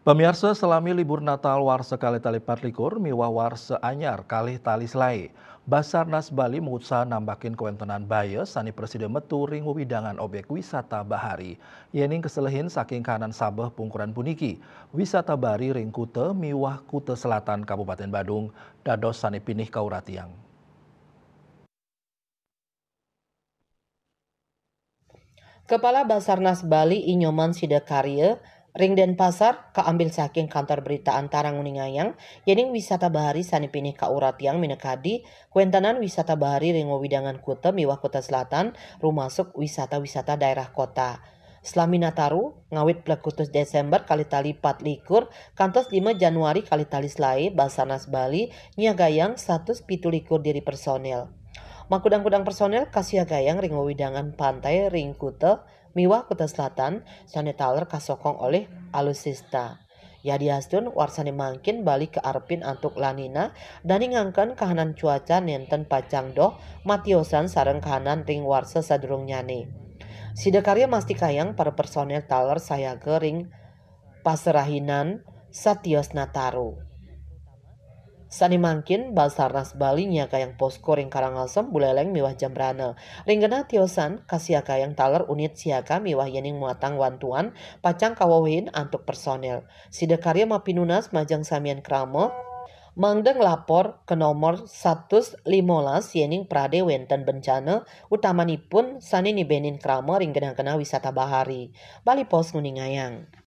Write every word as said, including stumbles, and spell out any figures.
Pamiarsa, salami libur Natal warsa kalih tali pat likur miwah warsa anyar kalih tali selae, Basarnas Bali mausaha nambakin kawéntenan baya sané prasida metu ring wewidangan objek wisata bahari. Yéning kaselehin saking kahanan sabeh pungkuran puniki, wisata bahari ring kuta miwah kuta selatan Kabupatén Badung dados sané pinih kauratiang. Kepala Basarnas Bali I Nyoman Sidakarya ring Denpasar kaambil saking kantor berita Antara nguningayang, yéning wisata bahari sané pinih kauratiang minakadi kawéntenan wisata bahari ring wewidangan kuta miwah kuta selatan, rumasuk wisata-wisata daerah kota. Salami Nataru, ngawit plekutus Désémber kalih tali pat likur kantos lima Januari kalih tali selae, Basarnas Bali nyiagayang satus pitu likur diri personél. Makudang-kudang personél kasiagayang ring wewidangan pantai ring kuta miwah kuta selatan sané taler kasokong olih alutsista. Yadiastun warsané mangkin Bali kaarepin antuk La Nina, dané ngangken kahanan cuaca nénten pacang doh matiosan sareng kahanan ring warsa sadurungnyané. Sidakarya mastikayang para personél taler sayaga ring paserahinan satios Nataru. Sané mangkin, Basarnas Bali nyiagayang posko ring Karangasem, Buléléng miwah Jembrana. Ring genah tiosan kasiagayang taler unit siaga miwah yéning muatang wantuan pacang kawewehin antuk personél. Sidakarya mapinunas majeng samian krama mangda nglapor ka nomor satus limolas yéning pradé wénten bencana, utamanipun sané nibénin krama ring genah-genah wisata bahari. Bali Post nguningayang.